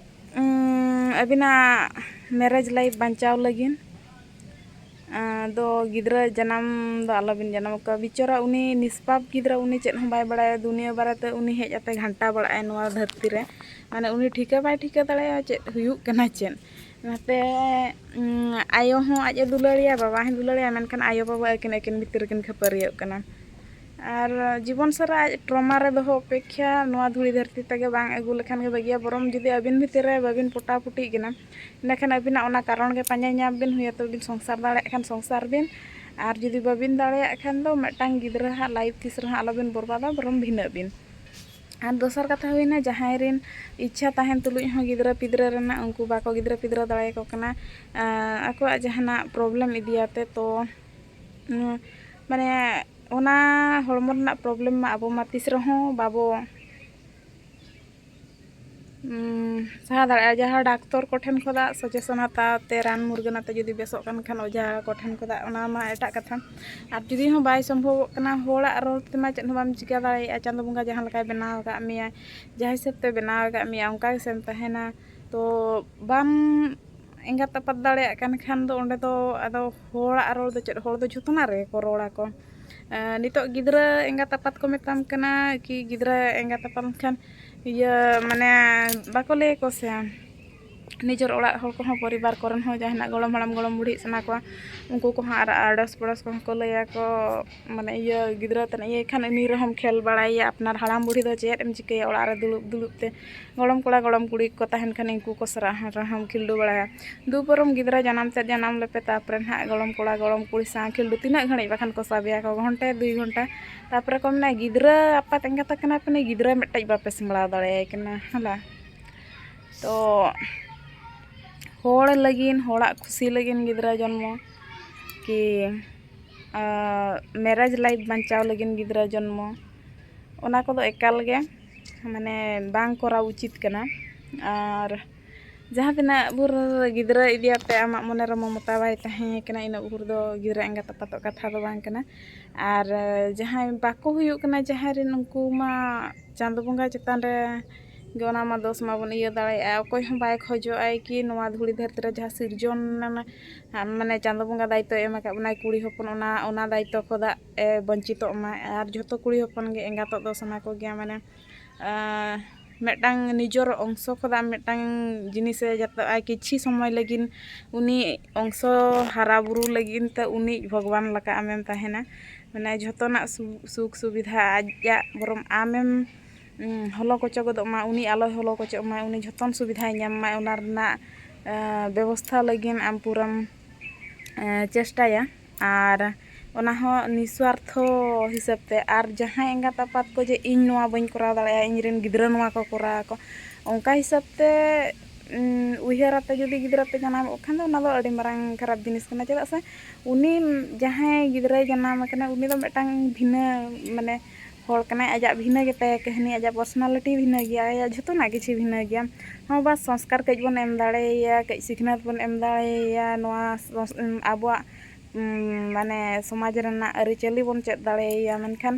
ᱩᱸ, ᱟᱹᱵᱤᱱᱟᱜ ᱢᱮᱨᱮᱡᱽ ᱞᱟᱭᱤᱯᱷ ᱵᱟᱧᱪᱟᱣ ᱞᱟᱹᱜᱤᱫ, ᱟᱸ, ᱫᱚ ᱜᱤᱫᱽᱨᱟᱹ ᱡᱟᱱᱟᱢ ᱫᱚ ᱟᱞᱚᱵᱤᱱ ᱡᱟᱱᱟᱢ ᱠᱚᱣᱟ᱾ ᱵᱤᱪᱟᱹᱨᱟ ᱩᱱᱤ ᱱᱤᱥᱯᱟᱯ ᱜᱤᱫᱽᱨᱟᱹ, ᱩᱱᱤ ᱪᱮᱫ ᱦᱚᱸ ᱵᱟᱭ ᱵᱟᱲᱟᱭᱟ ᱫᱩᱱᱤᱭᱟᱹ ᱵᱟᱨᱮᱛᱮ, ᱩᱱᱤ ᱦᱮᱡ ᱟᱛᱮ ᱜᱷᱟᱱᱴᱟ ᱵᱟᱲᱟᱜᱼᱟᱭ ᱱᱚᱣᱟ ᱫᱷᱟᱹᱨᱛᱤ ᱨᱮ᱾ ᱢᱟᱱᱮ ᱩᱱᱤ ᱴᱷᱤᱠᱟᱹ ᱵᱟᱭ ᱴᱷᱤᱠᱟᱹ ᱫᱟᱲᱮᱭᱟᱜᱼᱟ ᱪᱮᱫ ᱦᱩᱭᱩᱜ ᱠᱟᱱᱟ ᱪᱮᱫ᱾ ᱚᱱᱟᱛᱮ, ᱩᱸ, ᱟᱭᱳ ᱦᱚᱸ ᱟᱡ ᱮ ᱫᱩᱞᱟᱹᱲᱮᱭᱟ, ᱵᱟᱵᱟ ᱦᱚᱸᱭ ᱫᱩᱞᱟᱹᱲᱮᱭᱟ, ᱢᱮᱱᱠᱷᱟᱱ ᱟᱭᱳ ᱵᱟᱵᱟ ᱟᱹᱠᱤᱱ ᱟᱹᱠᱤᱱ ᱵᱷᱤᱛᱤᱨ ᱨᱮᱠᱤᱱ ᱠᱷᱟᱹᱯᱟᱹᱨᱤᱭᱟᱹᱜ ᱠᱟᱱᱟ᱾ ᱟᱨ ᱡᱤᱵᱚᱱ ᱥᱟᱨᱟ ᱟᱡ ᱴᱨᱚᱢᱟ ᱨᱮ ᱫᱚᱦᱚ ᱚᱯᱮᱠᱷᱟ ᱱᱚᱣᱟ ᱫᱷᱩᱲᱤ ᱫᱷᱟᱹᱨᱛᱤ ᱛᱮᱜᱮ ᱵᱟᱝ ᱟᱹᱜᱩ ᱞᱮᱠᱷᱟᱱ ᱜᱮ ᱵᱷᱟᱹᱜᱤᱭᱟ᱾ ᱵᱚᱨᱚᱝ ᱡᱩᱫᱤ ᱟᱹᱵᱤᱱ ᱵᱷᱤᱛᱤᱨ ᱨᱮ ᱵᱟᱹᱵᱤᱱ ᱯᱚᱴᱟᱯᱩᱴᱤᱜ ᱠᱟᱱᱟ, ᱤᱱᱟᱹᱠᱷᱟᱱ ᱟᱹᱵᱤᱱᱟᱜ ᱚᱱᱟ ᱠᱟᱨᱚᱱ ᱜᱮ ᱯᱟᱸᱡᱟ ᱧᱟᱢ ᱵᱤᱱ᱾ ᱦᱩᱭᱟᱛᱚ ᱵᱤᱱ ᱥᱚᱝᱥᱟᱨ ᱫᱟᱲᱮᱭᱟᱜ ᱠᱷᱟᱱ ᱥᱚᱝᱥᱟᱨ ᱵᱤᱱ, ᱟᱨ ᱡᱩᱫᱤ ᱵᱟᱹᱵᱤᱱ ᱫᱟᱲᱮᱭᱟᱜ ᱠᱷᱟᱱ ᱫᱚ ᱢᱤᱫᱴᱟᱝ ᱜᱤᱫᱽᱨᱟᱹ ᱦᱟᱸᱜ ᱞᱟᱭᱤᱯᱷ ᱛᱤᱥ ᱨᱮᱦᱚᱸ ᱟᱞᱚᱵᱤᱱ ᱵᱚᱨᱵᱟᱫᱟ, ᱵᱚᱨᱚᱝ ᱵᱷᱤᱱᱟᱹᱜ ᱵᱤᱱ᱾ ᱟᱨ ᱫᱚᱥᱟᱨ ᱠᱟᱛᱷᱟ ᱦᱩᱭᱱᱟ, ᱡᱟᱦᱟᱸᱭ ᱨᱮᱱ ᱤᱪᱪᱷᱟ ᱛᱟᱦᱮᱱ ᱛᱩᱞᱩᱡ ᱦᱚᱸ ᱜᱤᱫᱽᱨᱟᱹ ᱯᱤᱫᱽᱨᱟᱹ ᱨᱮᱱᱟᱜ, ᱩᱱᱠᱩ ᱵᱟᱠᱚ ᱜᱤᱫᱽᱨᱟᱹ ᱯᱤᱫᱽᱨᱟᱹ ᱫᱟᱲᱮᱭᱟᱠᱚ ᱠᱟᱱᱟ, ᱟᱠᱚᱣᱟᱜ ᱡᱟᱦᱟᱱᱟᱜ ᱯᱨᱚᱵᱞᱮᱢ ᱤᱫᱤᱭᱟᱛᱮ, ᱛᱚ ᱩᱸ, ᱢᱟᱱᱮ ᱚᱱᱟ ᱦᱚᱲᱢᱚ ᱨᱮᱱᱟᱜ ᱯᱨᱚᱵᱞᱮᱢ ᱢᱟ ᱟᱵᱚ ᱢᱟ ᱛᱤᱥ ᱨᱮᱦᱚᱸ ᱵᱟᱵᱚ ᱩᱸ, ᱥᱟᱦᱟ ᱫᱟᱲᱮᱭᱟᱜᱼᱟ᱾ ᱡᱟᱦᱟᱸ ᱰᱟᱠᱛᱚᱨ ᱠᱚᱴᱷᱮᱱ ᱠᱷᱚᱱᱟᱜ ᱥᱟᱡᱮᱥᱚᱱ ᱦᱟᱛᱟᱣ ᱛᱮ, ᱨᱟᱱ ᱢᱩᱨᱜᱟᱹᱱ ᱟᱛᱮ ᱡᱩᱫᱤ ᱵᱮᱥᱚᱜ ᱠᱟᱱ ᱠᱷᱟᱱ ᱚᱡᱷᱟ ᱠᱚᱴᱷᱮᱱ ᱠᱷᱚᱱᱟᱜ, ᱚᱱᱟ ᱢᱟ ᱮᱴᱟᱜ ᱠᱟᱛᱷᱟ᱾ ᱟᱨ ᱡᱩᱫᱤ ᱦᱚᱸ ᱵᱟᱭ ᱥᱚᱢᱵᱷᱚᱵᱚᱜ ᱠᱟᱱᱟ, ᱦᱚᱲᱟᱜ ᱨᱚᱲ ᱛᱮᱢᱟ ᱪᱮᱫ ᱦᱚᱸ ᱵᱟᱢ ᱪᱤᱠᱟᱹ ᱫᱟᱲᱮᱭᱟᱜᱼᱟ᱾ ᱪᱟᱸᱫᱚ ᱵᱚᱸᱜᱟ ᱡᱟᱦᱟᱸ ᱞᱮᱠᱟᱭ ᱵᱮᱱᱟᱣ ᱟᱠᱟᱫ ᱢᱮᱭᱟ, ᱡᱟᱦᱟᱸ ᱦᱤᱥᱟᱹᱵ ᱛᱮ ᱵᱮᱱᱟᱣ ᱟᱠᱟᱫ ᱢᱮᱭᱟ, ᱚᱱᱠᱟ ᱜᱮᱥᱮᱢ ᱛᱟᱦᱮᱱᱟ᱾ ᱛᱚ ᱵᱟᱢ ᱮᱸᱜᱟᱛ ᱟᱯᱟᱛ ᱫᱟᱲᱮᱭᱟᱜ ᱠᱟᱱ ᱠᱷᱟᱱ ᱫᱚ ᱚᱸᱰᱮ ᱫᱚ ᱟᱫᱚ ᱦᱚᱲᱟᱜ ᱨᱚᱲ ᱫᱚ ᱪᱮᱫ, ᱦᱚᱲ ᱫᱚ ᱡᱷᱚᱛᱚᱱᱟᱜ ᱨᱮᱜᱮ ᱠᱚ ᱨᱚᱲᱟ ᱠᱚ᱾ ᱮᱸ, ᱱᱤᱛᱚᱜ ᱜᱤᱫᱽᱨᱟᱹ ᱮᱸᱜᱟᱛ ᱟᱯᱟᱛ ᱠᱚ ᱢᱮᱛᱟᱢ ᱠᱟᱱᱟ ᱠᱤ ᱜᱤᱫᱽᱨᱟᱹ ᱮᱸᱜᱟᱛ ᱟᱯᱟᱛ ᱞᱮᱱᱠᱷᱟᱱ ᱤᱭᱟᱹ ᱢᱟᱱᱮ ᱵᱟᱠᱚ ᱞᱟᱹᱭ ᱟᱠᱚ ᱥᱮ, ᱱᱤᱡᱮᱨ ᱚᱲᱟᱜ ᱦᱚᱲ ᱠᱚᱦᱚᱸ, ᱯᱚᱨᱤᱵᱟᱨ ᱠᱚᱨᱮᱱ ᱦᱚᱸ ᱡᱟᱦᱟᱱᱟᱜ ᱜᱚᱲᱚᱢ ᱦᱟᱲᱟᱢ ᱜᱚᱲᱚᱢ ᱵᱩᱲᱦᱤ ᱥᱟᱱᱟ ᱠᱚᱣᱟ, ᱩᱱᱠᱩ ᱠᱚᱦᱚᱸ ᱟᱨ ᱟᱲᱚᱥ ᱯᱚᱲᱚᱥ ᱠᱚᱦᱚᱸ ᱠᱚ ᱞᱟᱹᱭᱟᱠᱚ, ᱢᱟᱱᱮ ᱤᱭᱟᱹ ᱜᱤᱫᱽᱨᱟᱹ ᱛᱟᱱ ᱤᱭᱟᱹᱭ ᱠᱷᱟᱱ ᱩᱱᱤ ᱨᱮᱦᱚᱸᱢ ᱠᱷᱮᱞ ᱵᱟᱲᱟᱭᱮᱭᱟ᱾ ᱟᱯᱱᱟᱨ ᱦᱟᱲᱟᱢ ᱵᱩᱲᱦᱤ ᱫᱚ ᱪᱮᱫ ᱮᱢ ᱪᱤᱠᱟᱹᱭᱟ ᱚᱲᱟᱜ ᱨᱮ ᱫᱩᱲᱩᱵ ᱫᱩᱲᱩᱵ ᱛᱮ? ᱜᱚᱲᱚᱢ ᱠᱚᱲᱟ ᱜᱚᱲᱚᱢ ᱠᱩᱲᱤ ᱠᱚ ᱛᱟᱦᱮᱱ ᱠᱷᱟᱱ ᱩᱱᱠᱩ ᱠᱚ ᱥᱟᱞᱟᱜ ᱨᱮᱦᱚᱸᱢ ᱠᱷᱤᱞᱰᱩ ᱵᱟᱲᱟᱭᱟ᱾ ᱫᱩ ᱯᱟᱨᱚᱢ ᱜᱤᱫᱽᱨᱟᱹ ᱡᱟᱱᱟᱢ ᱛᱮᱫ ᱡᱟᱱᱟᱢ ᱞᱮᱯᱮ, ᱛᱟᱨᱯᱚᱨᱮ ᱱᱟᱦᱟᱜ ᱜᱚᱲᱚᱢ ᱠᱚᱲᱟ ᱜᱚᱲᱚᱢ ᱠᱩᱲᱤ ᱥᱟᱶ ᱠᱷᱤᱞᱰᱩ ᱛᱤᱱᱟᱹᱜ ᱜᱷᱟᱹᱲᱤᱡ ᱵᱟᱠᱷᱟᱱ ᱠᱚ ᱥᱟᱵᱮᱭᱟ ᱠᱚ, ᱜᱷᱚᱱᱴᱟ ᱫᱩᱭ ᱜᱷᱚᱱᱴᱟ᱾ ᱛᱟᱨᱯᱚᱨᱮ ᱠᱚ ᱢᱮᱱᱟ, ᱜᱤᱫᱽᱨᱟᱹ ᱟᱯᱟᱛ ᱮᱸᱜᱟᱛ ᱟᱠᱟᱱᱟ ᱯᱮ, ᱜᱤᱫᱽᱨᱟᱹ ᱢᱤᱫᱴᱮᱡ ᱵᱟᱯᱮ ᱥᱟᱢᱵᱲᱟᱣ ᱫᱟᱲᱮᱭᱟᱭ ᱠᱟᱱᱟ, ᱦᱮᱸ ᱞᱟ? ᱛᱚ ᱦᱚᱲ ᱞᱟᱹᱜᱤᱫ, ᱦᱚᱲᱟᱜ ᱠᱷᱩᱥᱤ ᱞᱟᱹᱜᱤᱫ ᱜᱤᱫᱽᱨᱟᱹ ᱡᱚᱱᱢᱚ ᱠᱤ ᱢᱮᱨᱮᱡᱽ ᱞᱟᱭᱤᱯᱷ ᱵᱟᱧᱪᱟᱣ ᱞᱟᱹᱜᱤᱫ ᱜᱤᱫᱽᱨᱟᱹ ᱡᱚᱱᱢᱚ, ᱚᱱᱟ ᱠᱚᱫᱚ ᱮᱠᱟᱞ ᱜᱮ ᱢᱟᱱᱮ ᱵᱟᱝ ᱠᱚᱨᱟᱣ ᱩᱪᱤᱛ ᱠᱟᱱᱟ᱾ ᱟᱨ ᱡᱟᱦᱟᱸ ᱛᱤᱱᱟᱹᱜ ᱵᱷᱳᱨ ᱜᱤᱫᱽᱨᱟᱹ ᱤᱫᱤᱭᱟᱛᱮ ᱟᱢᱟᱜ ᱢᱚᱱᱮ ᱨᱮ ᱢᱚᱢᱚᱛᱟ ᱵᱟᱭ ᱛᱟᱦᱮᱸ ᱠᱟᱱᱟ, ᱤᱱᱟᱹᱜ ᱵᱷᱳᱨ ᱫᱚ ᱜᱤᱫᱽᱨᱟᱹ ᱮᱸᱜᱟᱛ ᱟᱯᱟᱛᱚᱜ ᱠᱟᱛᱷᱟ ᱫᱚ ᱵᱟᱝ ᱠᱟᱱᱟ᱾ ᱟᱨ ᱡᱟᱦᱟᱸᱭ ᱵᱟᱠᱚ ᱦᱩᱭᱩᱜ ᱠᱟᱱᱟ, ᱡᱟᱦᱟᱸᱭ ᱨᱮᱱ, ᱩᱱᱠᱩ ᱢᱟ ᱪᱟᱸᱫᱚ ᱵᱚᱸᱜᱟ ᱪᱮᱛᱟᱱ ᱨᱮ ᱜᱮ ᱚᱱᱟ ᱢᱟ ᱫᱳᱥ ᱢᱟᱵᱚᱱ ᱤᱭᱟᱹ ᱫᱟᱲᱮᱭᱟᱜᱼᱟ᱾ ᱚᱠᱚᱭ ᱦᱚᱸ ᱵᱟᱭ ᱠᱷᱚᱡᱚᱜᱼᱟᱭ ᱠᱤ ᱱᱚᱣᱟ ᱫᱷᱩᱲᱤ ᱫᱷᱟᱹᱨᱛᱤ ᱨᱮ ᱡᱟᱦᱟᱸ ᱥᱤᱨᱡᱚᱱ, ᱢᱟᱱᱮ ᱪᱟᱸᱫᱚ ᱵᱚᱸᱜᱟ ᱫᱟᱭᱤᱛᱛᱚᱭ ᱮᱢ ᱟᱠᱟᱫ ᱵᱚᱱᱟᱭ ᱠᱩᱲᱤ ᱦᱚᱯᱚᱱ, ᱚᱱᱟ, ᱚᱱᱟ ᱫᱟᱭᱤᱛᱛᱚ ᱠᱷᱚᱱᱟᱜ ᱮ ᱵᱚᱧᱪᱤᱛᱚᱜ ᱢᱟᱭ᱾ ᱟᱨ ᱡᱷᱚᱛᱚ ᱠᱩᱲᱤ ᱦᱚᱯᱚᱱ ᱜᱮ ᱮᱸᱜᱟᱛᱚᱜ ᱫᱚ ᱥᱟᱱᱟ ᱠᱚᱜᱮᱭᱟ, ᱢᱟᱱᱮ ᱟᱸ, ᱢᱤᱫᱴᱟᱝ ᱱᱤᱡᱚᱨ ᱚᱝᱥᱚ ᱠᱷᱚᱱᱟᱜ ᱢᱤᱫᱴᱟᱝ ᱡᱤᱱᱤᱥᱮ ᱡᱟᱛᱮ ᱟᱡ ᱠᱤᱪᱷᱤ ᱥᱚᱢᱚᱭ ᱞᱟᱹᱜᱤᱫ ᱩᱱᱤ ᱚᱝᱥᱚ ᱦᱟᱨᱟ ᱵᱩᱨᱩ ᱞᱟᱹᱜᱤᱫ ᱛᱮ ᱩᱱᱤ ᱵᱷᱚᱜᱽᱣᱟᱱ ᱞᱮᱠᱟ ᱟᱢᱮᱢ ᱛᱟᱦᱮᱱᱟ᱾ ᱢᱟᱱᱮ ᱡᱷᱚᱛᱚᱱᱟᱜ ᱥᱩ- ᱥᱩᱠ ᱥᱩᱵᱤᱫᱷᱟ ᱟᱡᱟᱜ ᱵᱚᱨᱚᱢ ᱟᱢᱮᱢ ᱩᱸ, ᱦᱚᱞᱚ ᱠᱚᱪᱚ ᱜᱚᱫᱚᱜ ᱢᱟ, ᱩᱱᱤ ᱟᱞᱚᱭ ᱦᱚᱞᱚ ᱠᱚᱪᱚᱜ ᱢᱟ, ᱩᱱᱤ ᱡᱷᱚᱛᱚᱱ ᱥᱩᱵᱤᱫᱷᱟᱭ ᱧᱟᱢ ᱢᱟ, ᱚᱱᱟ ᱨᱮᱱᱟᱜ ᱮᱸ, ᱵᱮᱵᱚᱥᱛᱷᱟ ᱞᱟᱹᱜᱤᱫ ᱟᱢ ᱯᱩᱨᱟᱹᱢ ᱮᱸ, ᱪᱮᱥᱴᱟᱭᱟ᱾ ᱟᱨ ᱚᱱᱟ ᱦᱚᱸ ᱱᱤᱥᱣᱟᱨᱛᱷᱚ ᱦᱤᱥᱟᱹᱵ ᱛᱮ᱾ ᱟᱨ ᱡᱟᱦᱟᱸᱭ ᱮᱸᱜᱟᱛ ᱟᱯᱟᱛ ᱠᱚ ᱡᱮ ᱤᱧ ᱱᱚᱣᱟ ᱵᱟᱹᱧ ᱠᱚᱨᱟᱣ ᱫᱟᱲᱮᱭᱟᱜᱼᱟ, ᱤᱧ ᱨᱮᱱ ᱜᱤᱫᱽᱨᱟᱹ ᱱᱚᱣᱟ ᱠᱚ ᱠᱚᱨᱟᱣ ᱟᱠᱚ, ᱚᱱᱠᱟ ᱦᱤᱥᱟᱹᱵ ᱛᱮ ᱩᱸ, ᱩᱭᱦᱟᱹᱨ ᱟᱛᱮ ᱡᱩᱫᱤ ᱜᱤᱫᱽᱨᱟᱹ ᱯᱮ ᱡᱟᱱᱟᱢᱚᱜ ᱠᱷᱟᱱ ᱫᱚ ᱚᱱᱟ ᱫᱚ ᱟᱹᱰᱤ ᱢᱟᱨᱟᱝ ᱠᱷᱟᱨᱟᱯ ᱡᱤᱱᱤᱥ ᱠᱟᱱᱟ᱾ ᱪᱮᱫᱟᱜ ᱥᱮ ᱩᱱᱤ ᱡᱟᱦᱟᱸᱭ ᱜᱤᱫᱽᱨᱟᱹᱭ ᱡᱟᱱᱟᱢ ᱟᱠᱟᱱᱟ, ᱩᱱᱤ ᱫᱚ ᱢᱤᱫᱴᱟᱝ ᱵᱷᱤᱱᱟᱹ, ᱢᱟᱱᱮ, ᱦᱚᱲ ᱠᱟᱱᱟᱭ, ᱟᱡᱟᱜ ᱵᱷᱤᱱᱟᱹ ᱜᱮᱛᱟᱭᱟ ᱠᱟᱹᱦᱱᱤ, ᱟᱡᱟᱜ personality ᱵᱷᱤᱱᱟᱹ ᱜᱮᱭᱟ, ᱟᱡᱟᱜ ᱡᱷᱚᱛᱚᱱᱟᱜ ᱠᱤᱪᱷᱩ ᱵᱷᱤᱱᱟᱹ ᱜᱮᱭᱟ᱾ ᱦᱚᱸ, ᱵᱟᱥ ᱥᱚᱝᱥᱠᱟᱨ ᱠᱟᱹᱡ ᱵᱚᱱ ᱮᱢ ᱫᱟᱲᱮᱭᱟᱭᱟ, ᱠᱟᱹᱡ ᱥᱤᱠᱷᱱᱟᱹᱛ ᱵᱚᱱ ᱮᱢ ᱫᱟᱲᱮᱭᱟᱭᱟ, ᱱᱚᱣᱟ ᱥᱚᱝᱥ- ᱟᱵᱚᱣᱟᱜ, ᱩᱸ, ᱢᱟᱱᱮ, ᱥᱚᱢᱟᱡᱽ ᱨᱮᱱᱟᱜ ᱟᱹᱨᱤᱪᱟᱹᱞᱤ ᱵᱚᱱ ᱪᱮᱫ ᱫᱟᱲᱮᱭᱟᱭᱟ᱾ ᱢᱮᱱᱠᱷᱟᱱ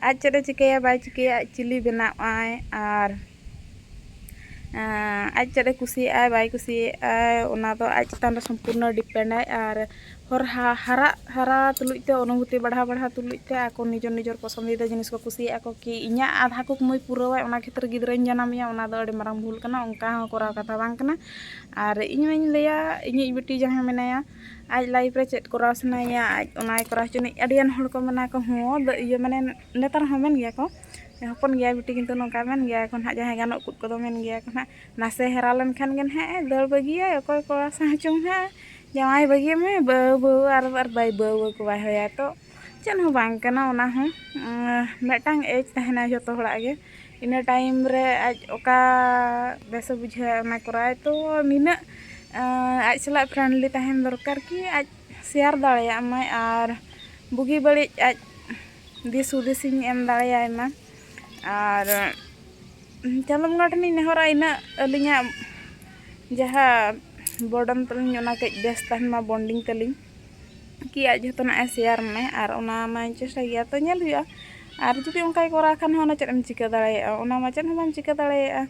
ᱟᱡ ᱪᱮᱫ ᱮ ᱪᱤᱠᱟᱹᱭᱟ ᱵᱟᱭ ᱪᱤᱠᱟᱹᱭᱟ, ᱟᱡ ᱪᱤᱞᱤ ᱵᱮᱱᱟᱜ ᱟᱭ, ᱟᱨ ᱟᱸ, ᱟᱡ ᱪᱮᱫ ᱮ ᱠᱩᱥᱤᱭᱟᱜᱼᱟᱭ ᱵᱟᱭ ᱠᱩᱥᱤᱭᱟᱜᱼᱟᱭ, ᱚᱱᱟ ᱫᱚ ᱟᱡ ᱪᱮᱛᱟᱱ ᱨᱮ ᱥᱚᱢᱯᱩᱨᱱᱚ depend ᱟᱭ᱾ ᱟᱨ ᱦᱚᱨ ᱦᱟ- ᱦᱟᱨᱟᱜ ᱦᱟᱨᱟ ᱛᱩᱞᱩᱡ ᱛᱮ, ᱚᱱᱩᱵᱷᱩᱛᱤ ᱵᱟᱲᱦᱟᱣ ᱵᱟᱲᱦᱟᱣ ᱛᱩᱞᱩᱡ ᱛᱮ ᱟᱠᱚ ᱱᱤᱡᱮᱨ ᱱᱤᱡᱮᱨ ᱯᱚᱥᱚᱱᱫᱤᱫᱟ ᱡᱤᱱᱤᱥ ᱠᱚ ᱠᱩᱥᱤᱭᱟᱜᱼᱟ ᱠᱚ, ᱠᱤ ᱤᱧᱟᱹᱜ ᱟᱫᱷᱟ ᱠᱩᱠᱢᱩᱭ ᱯᱩᱨᱟᱹᱣᱟᱭ, ᱚᱱᱟ ᱠᱷᱟᱹᱛᱤᱨ ᱜᱤᱫᱽᱨᱟᱹᱧ ᱡᱟᱱᱟᱢᱮᱭᱟ, ᱚᱱᱟ ᱫᱚ ᱟᱹᱰᱤ ᱢᱟᱨᱟᱝ ᱵᱷᱩᱞ ᱠᱟᱱᱟ᱾ ᱚᱱᱠᱟ ᱦᱚᱸ ᱠᱚᱨᱟᱣ ᱠᱟᱛᱷᱟ ᱵᱟᱝ ᱠᱟᱱᱟ᱾ ᱟᱨ ᱤᱧ ᱢᱟᱧ ᱞᱟᱹᱭᱟ, ᱤᱧᱤᱡ ᱵᱤᱴᱤ ᱡᱟᱦᱟᱸᱭ ᱢᱮᱱᱟᱭᱟ, ᱟᱡ life ᱨᱮ ᱪᱮᱫ ᱠᱚᱨᱟᱣ ᱥᱟᱱᱟᱭᱮᱭᱟ, ᱟᱡ ᱚᱱᱟᱭ ᱠᱚᱨᱟᱣ ᱦᱚᱪᱚᱱᱤᱡ᱾ ᱟᱹᱰᱤᱜᱟᱱ ᱦᱚᱲ ᱠᱚ ᱢᱮᱱᱟ ᱠᱚ, ᱦᱚᱸ, ᱫᱟᱹ- ᱤᱭᱟᱹ, ᱢᱟᱱᱮ, ᱱᱮᱛᱟᱨ ᱦᱚᱸ ᱢᱮᱱ ᱜᱮᱭᱟ ᱠᱚ, ᱦᱚᱯᱚᱱ ᱜᱮᱭᱟᱭ ᱵᱤᱴᱤ, ᱠᱤᱱᱛᱩ ᱱᱚᱝᱠᱟ ᱢᱮᱱ ᱜᱮᱭᱟ ᱠᱚ ᱱᱟᱦᱟᱜ, ᱡᱟᱦᱟᱸᱭ ᱜᱟᱱᱚᱜ ᱠᱩᱫ ᱠᱚᱫᱚ ᱢᱮᱱ ᱜᱮᱭᱟ ᱠᱚ ᱱᱟᱦᱟᱜ, ᱱᱟᱥᱮ ᱦᱟᱨᱟ ᱞᱮᱱᱠᱷᱟᱱ ᱜᱮ ᱱᱟᱦᱟᱜ ᱮ ᱫᱟᱹᱲ ᱵᱟᱹᱜᱤᱭᱟᱭ, ᱚᱠᱚᱭ ᱠᱚᱲᱟ ᱥᱟᱶ ᱪᱚᱝ ᱱᱟᱦᱟᱜ ᱡᱟᱶᱟᱭ ᱵᱟᱹᱜᱤᱭᱟᱢᱟᱭ, ᱵᱟᱹᱦᱩ, ᱵᱟᱹᱦᱩ, ᱟᱨ, ᱟᱨ ᱵᱟᱭ ᱵᱟᱹᱦᱩ ᱠᱚ ᱵᱟᱭ ᱦᱚᱭᱟ᱾ ᱛᱚ ᱪᱮᱫ ᱦᱚᱸ ᱵᱟᱝ ᱠᱟᱱᱟ ᱚᱱᱟ ᱦᱚᱸ, ᱩᱸ, ᱢᱤᱫᱴᱟᱝ age ᱛᱟᱦᱮᱱᱟ ᱡᱷᱚᱛᱚ ᱦᱚᱲᱟᱜ ᱜᱮ᱾ ᱤᱱᱟᱹ time ᱨᱮ ᱟᱡ ᱚᱠᱟ ᱵᱮᱥᱮ ᱵᱩᱡᱷᱟᱹᱣᱟ ᱚᱱᱟ ᱠᱚᱨᱟᱣᱟᱭ᱾ ᱛᱚ ᱱᱤᱱᱟᱹᱜ, ᱟᱸ, ᱟᱡ ᱥᱟᱞᱟᱜ friendly ᱛᱟᱦᱮᱱ ᱫᱚᱨᱠᱟᱨ, ᱠᱤ ᱟᱡ share ᱫᱟᱲᱮᱭᱟᱜ ᱢᱟᱭ ᱟᱨ ᱵᱩᱜᱤ ᱵᱟᱹᱲᱤᱡ ᱟᱡ ᱫᱤᱥ ᱦᱩᱫᱤᱥᱤᱧ ᱮᱢ ᱫᱟᱲᱮᱭᱟᱭ ᱢᱟ᱾ ᱟᱨ ᱪᱟᱸᱫᱳ ᱵᱚᱸᱜᱟ ᱴᱷᱮᱱᱤᱧ ᱱᱮᱦᱚᱨᱟ, ᱤᱱᱟᱹᱜ ᱟᱹᱞᱤᱧᱟᱜ ᱡᱟᱦᱟᱸ boredom ᱛᱟᱹᱞᱤᱧ, ᱚᱱᱟ ᱠᱟᱹᱡ ᱵᱮᱥ ᱛᱟᱦᱮᱱ ᱢᱟ, bonding ᱛᱟᱹᱞᱤᱧ, ᱠᱤ ᱟᱡ ᱡᱷᱚᱛᱚᱱᱟᱜ ᱮ share ᱢᱟᱭ᱾ ᱟᱨ ᱚᱱᱟ ᱢᱟᱧ ᱪᱮᱥᱴᱟᱭ ᱜᱮᱭᱟ, ᱛᱚ ᱧᱮᱞ ᱦᱩᱭᱩᱜᱼᱟ᱾ ᱟᱨ ᱡᱩᱫᱤ ᱚᱱᱠᱟᱭ ᱠᱚᱨᱟᱣ ᱠᱷᱟᱱ ᱦᱚᱸ, ᱚᱱᱟ ᱪᱮᱫ ᱮᱢ ᱪᱤᱠᱟᱹ ᱫᱟᱲᱮᱭᱟᱜᱼᱟ? ᱚᱱᱟ ᱢᱟ ᱪᱮᱫ ᱦᱚᱸ ᱵᱟᱢ ᱪᱤᱠᱟᱹ ᱫᱟᱲᱮᱭᱟᱜᱼᱟ᱾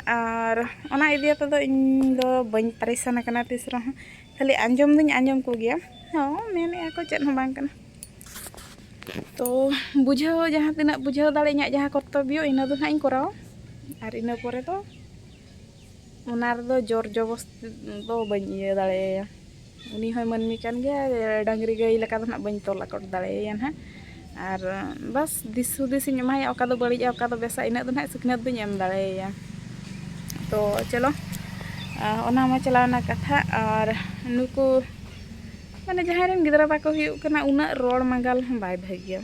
ᱟᱨ ᱚᱱᱟ ᱤᱫᱤ ᱠᱟᱛᱮ ᱫᱚ ᱤᱧ ᱫᱚ ᱵᱟᱹᱧ ᱯᱟᱨᱤᱥᱟᱱ ᱟᱠᱟᱱᱟ ᱛᱤᱥ ᱨᱮᱦᱚᱸ, ᱠᱷᱟᱹᱞᱤ ᱟᱸᱡᱚᱢ ᱫᱩᱧ ᱟᱸᱡᱚᱢ ᱠᱚᱜᱮᱭᱟ᱾ ᱦᱚᱸ, ᱢᱮᱱᱮᱫᱼᱟ ᱠᱚ ᱪᱮᱫ ᱦᱚᱸ ᱵᱟᱝ ᱠᱟᱱᱟ᱾ ᱛᱚ ᱵᱩᱡᱷᱟᱹᱣ, ᱡᱟᱦᱟᱸ ᱛᱤᱱᱟᱹᱜ ᱵᱩᱡᱷᱟᱹᱣ ᱫᱟᱲᱮ, ᱤᱧᱟᱹᱜ ᱡᱟᱦᱟᱸ ᱠᱚᱨᱛᱚᱵᱵᱚ, ᱤᱱᱟᱹ ᱫᱚ ᱱᱟᱦᱟᱜ ᱤᱧ ᱠᱚᱨᱟᱣᱟ᱾ ᱟᱨ ᱤᱱᱟᱹ ᱯᱚᱨᱮ ᱫᱚ ᱚᱱᱟ ᱨᱮᱫᱚ ᱡᱳᱨ ᱡᱚᱵᱚᱥᱛᱤ ᱫᱚ ᱵᱟᱹᱧ ᱤᱭᱟᱹ ᱫᱟᱲᱮᱭᱟᱭᱟ᱾ ᱩᱱᱤ ᱦᱚᱸᱭ ᱢᱟᱹᱱᱢᱤ ᱠᱟᱱ ᱜᱮᱭᱟ, ᱰᱟᱹᱝᱨᱤ ᱜᱟᱹᱭ ᱞᱮᱠᱟ ᱫᱚ ᱱᱟᱦᱟᱜ ᱵᱟᱹᱧ ᱛᱚᱞ ᱟᱠᱚᱴ ᱫᱟᱲᱮᱭᱟᱭᱟ ᱱᱟᱦᱟᱜ᱾ ᱟᱨ ᱵᱟᱥ ᱫᱤᱥ ᱦᱩᱫᱤᱥ ᱤᱧ ᱮᱢᱟᱭᱟ, ᱚᱠᱟ ᱫᱚ ᱵᱟᱹᱲᱤᱡᱼᱟ, ᱚᱠᱟ ᱫᱚ ᱵᱮᱥᱟ, ᱤᱱᱟᱹᱜ ᱫᱚ ᱱᱟᱦᱟᱜ ᱥᱤᱠᱷᱱᱟᱹᱛ ᱫᱚᱧ ᱮᱢ ᱫᱟᱲᱮᱭᱟᱭᱟ᱾ ᱛᱚ ᱪᱚᱞᱚ, ᱟᱨ ᱚᱱᱟ ᱢᱟ ᱪᱟᱞᱟᱣᱱᱟ ᱠᱟᱛᱷᱟ᱾ ᱟᱨ ᱱᱩᱠᱩ ᱢᱟᱱᱮ ᱡᱟᱦᱟᱸᱭ ᱨᱮᱱ ᱜᱤᱫᱽᱨᱟᱹ ᱵᱟᱠᱚ ᱦᱩᱭᱩᱜ ᱠᱟᱱᱟ, ᱩᱱᱟᱹᱜ ᱨᱚᱲ ᱢᱟᱸᱜᱟᱞ ᱦᱚᱸ ᱵᱟᱭ ᱵᱷᱟᱹᱜᱤᱭᱟ᱾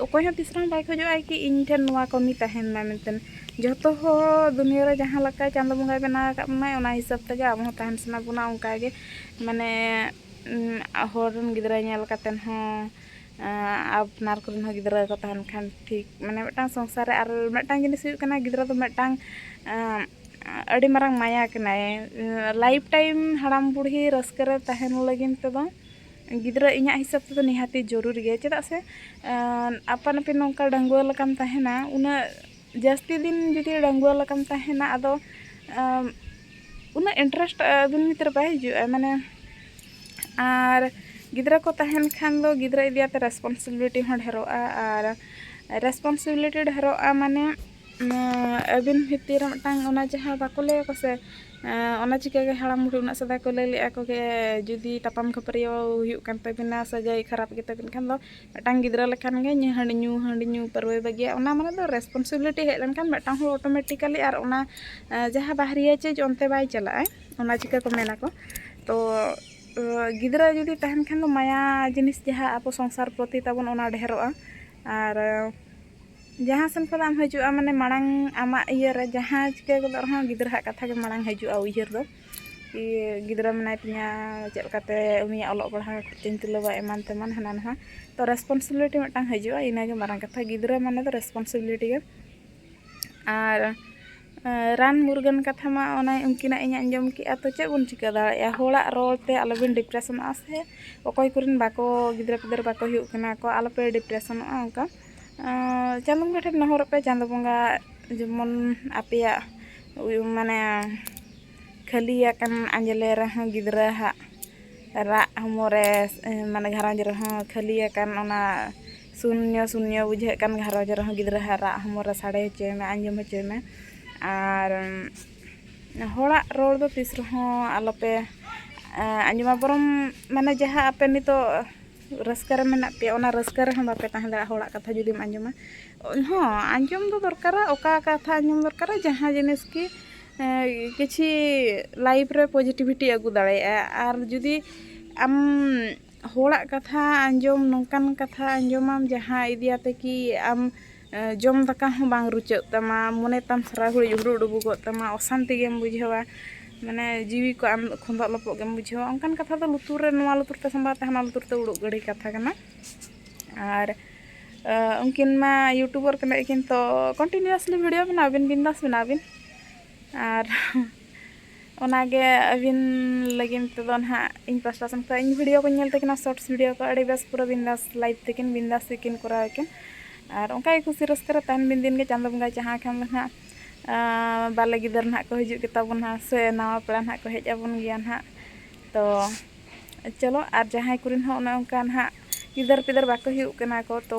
ᱚᱠᱚᱭ ᱦᱚᱸ ᱛᱤᱥ ᱨᱮᱦᱚᱸ ᱵᱟᱭ ᱠᱷᱚᱡᱚᱜᱼᱟ ᱠᱤ ᱤᱧ ᱴᱷᱮᱱ ᱱᱚᱣᱟ ᱠᱟᱹᱢᱤ ᱛᱟᱦᱮᱱ ᱢᱟ ᱢᱮᱱᱛᱮ᱾ ᱡᱚᱛᱚ ᱦᱚᱲ ᱫᱩᱱᱤᱭᱟᱹ ᱨᱮ ᱡᱟᱦᱟᱸ ᱞᱮᱠᱟ ᱪᱟᱸᱫᱚ ᱵᱚᱸᱜᱟᱭ ᱵᱮᱱᱟᱣ ᱟᱠᱟᱫ ᱵᱚᱱᱟᱭ, ᱚᱱᱟ ᱦᱤᱥᱟᱹᱵ ᱛᱮᱜᱮ ᱟᱵᱚ ᱦᱚᱸ ᱛᱟᱦᱮᱱ ᱥᱟᱱᱟ ᱵᱚᱱᱟ᱾ ᱚᱱᱠᱟ ᱜᱮ ᱢᱟᱱᱮ ᱩᱸ, ᱦᱚᱲ ᱨᱮᱱ ᱜᱤᱫᱽᱨᱟᱹ ᱧᱮᱞ ᱠᱟᱛᱮᱫ ᱦᱚᱸ, ᱟᱸ, ᱟᱯᱱᱟᱨ ᱠᱚᱨᱮᱱ ᱦᱚᱸ ᱜᱤᱫᱽᱨᱟᱹ ᱠᱚ ᱛᱟᱦᱮᱱ ᱠᱷᱟᱱ ᱴᱷᱤᱠ, ᱢᱟᱱᱮ ᱢᱤᱫᱴᱟᱝ ᱥᱚᱝᱥᱟᱨ ᱨᱮ᱾ ᱟᱨ ᱢᱤᱫᱴᱟᱝ ᱡᱤᱱᱤᱥ ᱦᱩᱭᱩᱜ ᱠᱟᱱᱟ, ᱜᱤᱫᱽᱨᱟᱹ ᱫᱚ ᱢᱤᱫᱴᱟᱝ, ᱟᱸ, ᱟᱹᱰᱤ ᱢᱟᱨᱟᱝ ᱢᱟᱭᱟ ᱠᱟᱱᱟᱭ᱾ ᱞᱟᱭᱤᱯᱷ ᱴᱟᱭᱤᱢ ᱦᱟᱲᱟᱢ ᱵᱩᱲᱦᱤ ᱨᱟᱹᱥᱠᱟᱹ ᱨᱮ ᱛᱟᱦᱮᱱ ᱞᱟᱹᱜᱤᱫ ᱛᱮᱫᱚ ᱜᱤᱫᱽᱨᱟᱹ ᱤᱧᱟᱹᱜ ᱦᱤᱥᱟᱹᱵ ᱛᱮᱫᱚ ᱱᱤᱦᱟᱹᱛᱤ ᱡᱚᱨᱩᱨᱤ ᱜᱮᱭᱟ᱾ ᱪᱮᱫᱟᱜ ᱥᱮ, ᱟᱸ, ᱟᱯᱟᱱ ᱟᱹᱯᱤᱱ ᱱᱚᱝᱠᱟ ᱰᱟᱺᱜᱩᱣᱟᱹ ᱞᱮᱠᱟᱢ ᱛᱟᱦᱮᱱᱟ, ᱩᱱᱟᱹᱜ ᱡᱟᱹᱥᱛᱤ ᱫᱤᱱ ᱡᱩᱫᱤ ᱰᱟᱺᱜᱩᱣᱟᱹ ᱞᱮᱠᱟᱢ ᱛᱟᱦᱮᱱᱟ, ᱟᱫᱚ, ᱟᱸ, ᱩᱱᱟᱹᱜ interest ᱟᱹᱵᱤᱱ ᱵᱷᱤᱛᱨᱤ ᱵᱟᱭ ᱦᱤᱡᱩᱜᱼᱟ, ᱢᱟᱱᱮ᱾ ᱟᱨ ᱜᱤᱫᱽᱨᱟᱹ ᱠᱚ ᱛᱟᱦᱮᱱ ᱠᱷᱟᱱ ᱫᱚ ᱜᱤᱫᱽᱨᱟᱹ ᱤᱫᱤ ᱠᱟᱛᱮ responsibility ᱦᱚᱸ ᱰᱷᱮᱨᱚᱜᱼᱟ᱾ ᱟᱨ responsibility ᱰᱷᱮᱨᱚᱜᱼᱟ, ᱢᱟᱱᱮ, ᱩᱸ, ᱟᱹᱵᱤᱱ ᱵᱷᱤᱛᱤᱨ ᱨᱮ ᱢᱤᱫᱴᱟᱝ ᱚᱱᱟ ᱡᱟᱦᱟᱸ ᱵᱟᱠᱚ ᱞᱟᱹᱭ ᱟᱠᱚ ᱥᱮ, ᱮᱸ, ᱚᱱᱟ ᱪᱤᱠᱟᱹ ᱜᱮ ᱦᱟᱲᱟᱢ ᱵᱩᱲᱦᱤ ᱩᱱᱟᱹᱜ ᱥᱮᱫᱟᱭ ᱠᱚ ᱞᱟᱹᱭ ᱞᱮᱫᱼᱟ ᱠᱚ ᱜᱮ, ᱡᱩᱫᱤ ᱛᱟᱯᱟᱢ ᱠᱷᱟᱹᱯᱟᱹᱨᱤᱭᱟᱹᱣ ᱦᱩᱭᱩᱜ ᱠᱟᱱ ᱛᱟᱹᱵᱤᱱᱟ, ᱥᱟᱹᱜᱟᱹᱭ ᱠᱷᱟᱨᱟᱯ ᱜᱮᱛᱟᱵᱤᱱ ᱠᱷᱟᱱ ᱫᱚ, ᱢᱤᱫᱴᱟᱝ ᱜᱤᱫᱽᱨᱟᱹ ᱞᱮᱠᱷᱟᱱ ᱜᱮ ᱧᱩ, ᱦᱟᱺᱰᱤ ᱧᱩ, ᱯᱟᱹᱨᱣᱟᱹᱭ ᱵᱟᱹᱜᱤᱭᱟ᱾ ᱚᱱᱟ ᱢᱟᱱᱮ ᱫᱚ responsibility ᱦᱮᱡ ᱞᱮᱱᱠᱷᱟᱱ ᱢᱤᱫᱴᱟᱝ ᱦᱚᱲ automatically ᱟᱨ ᱚᱱᱟ, ᱮᱸ, ᱡᱟᱦᱟᱸ ᱵᱟᱦᱨᱤᱭᱟ ᱪᱮᱡᱽ ᱚᱱᱛᱮ ᱵᱟᱭ ᱪᱟᱞᱟᱜᱼᱟ, ᱚᱱᱟ ᱪᱤᱠᱟᱹ ᱠᱚ ᱢᱮᱱᱟ ᱠᱚ᱾ ᱛᱚ, ᱮᱸ, ᱜᱤᱫᱽᱨᱟᱹ ᱡᱩᱫᱤ ᱛᱟᱦᱮᱱ ᱠᱷᱟᱱ ᱫᱚ ᱢᱟᱭᱟ ᱡᱤᱱᱤᱥ ᱡᱟᱦᱟᱸ ᱟᱵᱚ ᱥᱚᱝᱥᱟᱨ ᱯᱨᱚᱛᱤ ᱛᱟᱵᱚᱱ, ᱚᱱᱟ ᱰᱷᱮᱨᱚᱜᱼᱟ᱾ ᱟᱨ, ᱮᱸ, ᱡᱟᱦᱟᱸ ᱥᱮᱱ ᱠᱷᱚᱱᱟᱜ ᱮᱢ ᱦᱤᱡᱩᱜᱼᱟ, ᱢᱟᱱᱮ ᱢᱟᱲᱟᱝ ᱟᱢᱟᱜ ᱤᱭᱟᱹ ᱨᱮ ᱡᱟᱦᱟᱸ ᱪᱤᱠᱟᱹ ᱜᱚᱫᱚᱜ ᱨᱮᱦᱚᱸ, ᱜᱤᱫᱽᱨᱟᱹ ᱦᱟᱜ ᱠᱟᱛᱷᱟ ᱜᱮ ᱢᱟᱲᱟᱝ ᱦᱤᱡᱩᱜᱼᱟ ᱩᱭᱦᱟᱹᱨ ᱫᱚ᱾ ᱠᱤ ᱜᱤᱫᱽᱨᱟᱹ ᱢᱮᱱᱟᱭ ᱛᱤᱧᱟ, ᱪᱮᱫ ᱞᱮᱠᱟᱛᱮ ᱩᱱᱤᱭᱟᱜ ᱚᱞᱚᱜ ᱯᱟᱲᱦᱟᱣ ᱠᱷᱚᱨᱪᱟᱧ ᱛᱩᱞᱟᱹᱣᱟ, ᱮᱢᱟᱱ ᱛᱮᱢᱟᱱ ᱦᱟᱱᱟ ᱱᱟᱣᱟ᱾ ᱛᱚ, responsibility ᱢᱤᱫᱴᱟᱝ ᱦᱤᱡᱩᱜᱼᱟ, ᱤᱱᱟᱹᱜᱮ ᱢᱟᱨᱟᱝ ᱠᱟᱛᱷᱟ᱾ ᱜᱤᱫᱽᱨᱟᱹ ᱢᱟᱱᱮ ᱫᱚ responsibility ᱜᱮ᱾ ᱟᱨ, ᱮᱸ, ᱨᱟᱱ ᱢᱩᱨᱜᱟᱹᱱ ᱠᱟᱛᱷᱟ ᱢᱟ ᱚᱱᱟ ᱩᱱᱠᱤᱱᱟᱜ ᱤᱧ ᱟᱸᱡᱚᱢ ᱠᱮᱜᱼᱟ, ᱛᱚ ᱪᱮᱫ ᱵᱚᱱ ᱪᱤᱠᱟᱹ ᱫᱟᱲᱮᱭᱟᱜᱼᱟ? ᱦᱚᱲᱟᱜ ᱨᱚᱲ ᱛᱮ ᱟᱞᱚᱵᱤᱱ depressionᱚᱜᱼᱟ ᱥᱮ, ᱚᱠᱚᱭ ᱠᱚᱨᱮᱱ ᱵᱟᱠᱚ, ᱜᱤᱫᱽᱨᱟᱹ ᱯᱤᱫᱽᱨᱟᱹ ᱵᱟᱠᱚ ᱦᱩᱭᱩᱜ ᱠᱟᱱᱟ ᱠᱚ, ᱟᱞᱚᱯᱮ depressionᱚᱜᱼᱟ ᱚᱱᱠᱟ᱾ ᱟᱸ, ᱪᱟᱸᱫᱚ ᱵᱚᱸᱜᱟ ᱴᱷᱮᱱ ᱱᱮᱦᱚᱨᱚᱜ ᱯᱮ, ᱪᱟᱸᱫᱚ ᱵᱚᱸᱜᱟ ᱡᱮᱢᱚᱱ ᱟᱯᱮᱭᱟᱜ ᱩᱭ-, ᱢᱟᱱᱮ ᱠᱷᱟᱹᱞᱤ ᱟᱠᱟᱱ ᱟᱸᱡᱽᱞᱮ ᱨᱮᱦᱚᱸ ᱜᱤᱫᱽᱨᱟᱹ ᱦᱟᱜ ᱨᱟᱜ ᱦᱚᱢᱚᱨᱮ, ᱢᱟᱱᱮ ᱜᱷᱟᱨᱚᱸᱡᱽ ᱨᱮᱦᱚᱸ ᱠᱷᱟᱹᱞᱤ ᱟᱠᱟᱱ ᱚᱱᱟ ᱥᱩᱱᱭᱚ ᱥᱩᱱᱭᱚ ᱵᱩᱡᱷᱟᱹᱜ ᱠᱟᱱ ᱜᱷᱟᱨᱚᱸᱡᱽ ᱨᱮᱦᱚᱸ ᱜᱤᱫᱽᱨᱟᱹ ᱦᱟᱜ ᱨᱟᱜ ᱦᱚᱢᱚᱨᱮ ᱥᱟᱰᱮ ᱦᱚᱪᱚᱭ ᱢᱮ, ᱟᱸᱡᱚᱢ ᱦᱚᱪᱚᱭ ᱢᱮ᱾ ᱟᱨ ᱦᱚᱲᱟᱜ ᱨᱚᱲ ᱫᱚ ᱛᱤᱥ ᱨᱮᱦᱚᱸ ᱟᱞᱚᱯᱮ ᱟᱸᱡᱚᱢᱟ ᱵᱚᱨᱚᱢ, ᱢᱟᱱᱮ ᱡᱟᱦᱟᱸ ᱟᱯᱮ ᱱᱤᱛᱚᱜ ᱨᱟᱹᱥᱠᱟᱹ ᱨᱮ ᱢᱮᱱᱟᱜ ᱯᱮᱭᱟ, ᱚᱱᱟ ᱨᱟᱹᱥᱠᱟᱹ ᱨᱮᱦᱚᱸ ᱵᱟᱯᱮ ᱛᱟᱦᱮᱸ ᱫᱟᱲᱮᱭᱟᱜᱼᱟ ᱦᱚᱲᱟᱜ ᱠᱟᱛᱷᱟ ᱡᱩᱫᱤᱢ ᱟᱸᱡᱚᱢᱟ᱾ ᱦᱚᱸ, ᱟᱸᱡᱚᱢ ᱫᱚ ᱫᱚᱨᱠᱟᱨᱟ, ᱚᱠᱟ ᱠᱟᱛᱷᱟ ᱟᱸᱡᱚᱢ ᱫᱚᱨᱠᱟᱨᱟ, ᱡᱟᱦᱟᱸ ᱡᱤᱱᱤᱥ ᱠᱤ ᱮᱸ, ᱠᱤᱪᱷᱤ life ᱨᱮ positivity ᱟᱹᱜᱩ ᱫᱟᱲᱮᱭᱟᱜᱼᱟ᱾ ᱟᱨ ᱡᱩᱫᱤ ᱟᱢ ᱦᱚᱲᱟᱜ ᱠᱟᱛᱷᱟ ᱟᱸᱡᱚᱢ, ᱱᱚᱝᱠᱟᱱ ᱠᱟᱛᱷᱟ ᱟᱸᱡᱚᱢᱟᱢ ᱡᱟᱦᱟᱸ ᱤᱫᱤᱭᱟᱛᱮ ᱠᱤ ᱟᱢ ᱮᱸ, ᱡᱚᱢ ᱫᱟᱠᱟ ᱦᱚᱸ ᱵᱟᱝ ᱨᱩᱪᱟᱹᱜ ᱛᱟᱢᱟ, ᱢᱚᱱᱮ ᱛᱟᱢ ᱥᱟᱨᱟ ᱜᱷᱟᱹᱲᱤᱡ ᱦᱩᱰᱩᱜ ᱰᱩᱵᱩᱜᱚᱜ ᱛᱟᱢᱟ, ᱚᱥᱟᱱᱛᱤ ᱜᱮᱢ ᱵᱩᱡᱷᱟᱹᱣᱟ, ᱢᱟᱱᱮ ᱡᱤᱣᱤ ᱠᱚ ᱟᱢ ᱠᱷᱚᱸᱫᱚᱜ ᱞᱚᱯᱚᱜ ᱜᱮᱢ ᱵᱩᱡᱷᱟᱹᱣᱟ᱾ ᱚᱱᱠᱟᱱ ᱠᱟᱛᱷᱟ ᱫᱚ ᱞᱩᱛᱩᱨ ᱨᱮ, ᱱᱚᱣᱟ ᱞᱩᱛᱩᱨ ᱛᱮ ᱥᱟᱢᱵᱟᱣ ᱛᱮ ᱦᱟᱱᱟ ᱞᱩᱛᱩᱨ ᱛᱮ ᱩᱰᱩᱠ ᱜᱤᱰᱤ ᱠᱟᱛᱷᱟ ᱠᱟᱱᱟ᱾ ᱟᱨ ᱟᱸ, ᱩᱱᱠᱤᱱ ᱢᱟ YouTuber ᱠᱟᱱᱟ ᱠᱤᱱ, ᱛᱚ continuously video ᱵᱮᱱᱟᱣ ᱵᱤᱱ, ᱵᱤᱱᱫᱟᱥ ᱵᱮᱱᱟᱣ ᱵᱤᱱ᱾ ᱟᱨ ᱚᱱᱟᱜᱮ ᱟᱹᱵᱤᱱ ᱞᱟᱹᱜᱤᱫ ᱛᱮᱫᱚ ᱱᱟᱦᱟᱜ ᱤᱧ ᱯᱟᱥᱴᱟ ᱥᱮᱱ ᱠᱷᱚᱱ ᱤᱧ video ᱠᱚᱧ ᱧᱮᱞ ᱛᱟᱹᱠᱤᱱᱟ, shorts video ᱠᱚ ᱟᱹᱰᱤ ᱵᱮᱥ, ᱯᱩᱨᱟᱹ ᱵᱤᱱᱫᱟᱥ life ᱛᱟᱹᱠᱤᱱ, ᱵᱤᱱᱫᱟᱥ ᱜᱮᱠᱤᱱ ᱠᱚᱨᱟᱣ ᱟᱹᱠᱤᱱ᱾ ᱟᱨ ᱚᱱᱠᱟ ᱜᱮ ᱠᱩᱥᱤ ᱨᱟᱹᱥᱠᱟᱹ ᱨᱮ ᱛᱟᱦᱮᱱ ᱵᱤᱱ, ᱫᱤᱱ ᱜᱮ ᱪᱟᱸᱫᱳ ᱵᱚᱸᱜᱟᱭ ᱪᱟᱦᱟᱣ ᱠᱷᱟᱱ ᱫᱚ ᱱᱟᱦᱟᱜ, ᱟᱸ, ᱵᱟᱞᱮ ᱜᱤᱫᱟᱹᱨ ᱱᱟᱦᱟᱜ ᱠᱚ ᱦᱤᱡᱩᱜ ᱜᱮᱛᱟ ᱵᱚᱱᱟ ᱥᱮ ᱱᱟᱣᱟ ᱯᱮᱲᱟ ᱱᱟᱦᱟᱜ ᱠᱚ ᱦᱮᱡ ᱟᱵᱚᱱ ᱜᱮᱭᱟ ᱱᱟᱦᱟᱜ᱾ ᱛᱚ ᱪᱚᱞᱚ, ᱟᱨ ᱡᱟᱦᱟᱸᱭ ᱠᱚᱨᱮᱱ ᱦᱚᱸ ᱚᱱᱮ ᱚᱱᱠᱟ ᱱᱟᱦᱟᱜ ᱜᱤᱫᱟᱹᱨ ᱯᱤᱫᱟᱹᱨ ᱵᱟᱠᱚ ᱦᱩᱭᱩᱜ ᱠᱟᱱᱟ ᱠᱚ, ᱛᱚ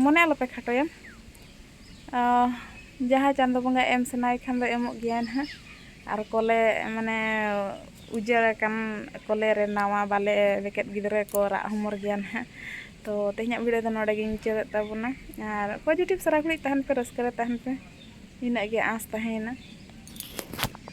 ᱢᱚᱱᱮ ᱟᱞᱚᱯᱮ ᱠᱷᱟᱴᱚᱭᱟ᱾ ᱟᱸ, ᱡᱟᱦᱟᱸ ᱪᱟᱸᱫᱳ ᱵᱚᱸᱜᱟ ᱮᱢ ᱥᱟᱱᱟᱭᱮ ᱠᱷᱟᱱ ᱫᱚ ᱮᱢᱚᱜ ᱜᱮᱭᱟᱭ ᱱᱟᱦᱟᱜ᱾ ᱟᱨ ᱠᱚᱞᱮ, ᱢᱟᱱᱮ, ᱩᱡᱟᱹᱲ ᱟᱠᱟᱱ ᱠᱚᱞᱮ ᱨᱮ ᱱᱟᱣᱟ ᱵᱟᱞᱮ ᱵᱮᱠᱮᱫ ᱜᱤᱫᱽᱨᱟᱹ ᱠᱚ ᱨᱟᱜ ᱦᱚᱢᱚᱨ ᱜᱮᱭᱟ ᱱᱟᱦᱟᱜ᱾ ᱛᱚ ᱛᱮᱦᱮᱧᱟᱜ video ᱫᱚ ᱱᱚᱰᱮ ᱜᱤᱧ ᱢᱩᱪᱟᱹᱫᱮᱫ ᱛᱟᱵᱚᱱᱟ᱾ ᱟᱨ positive ᱥᱟᱨᱟ ᱜᱷᱟᱹᱲᱤᱡ ᱛᱟᱦᱮᱱ ᱯᱮ, ᱨᱟᱹᱥᱠᱟᱹ ᱨᱮ ᱛᱟᱦᱮᱱ ᱯᱮ, ᱤᱱᱟᱹᱜ ᱜᱮ ᱟᱸᱥ ᱛᱟᱦᱮᱸᱭᱮᱱᱟ᱾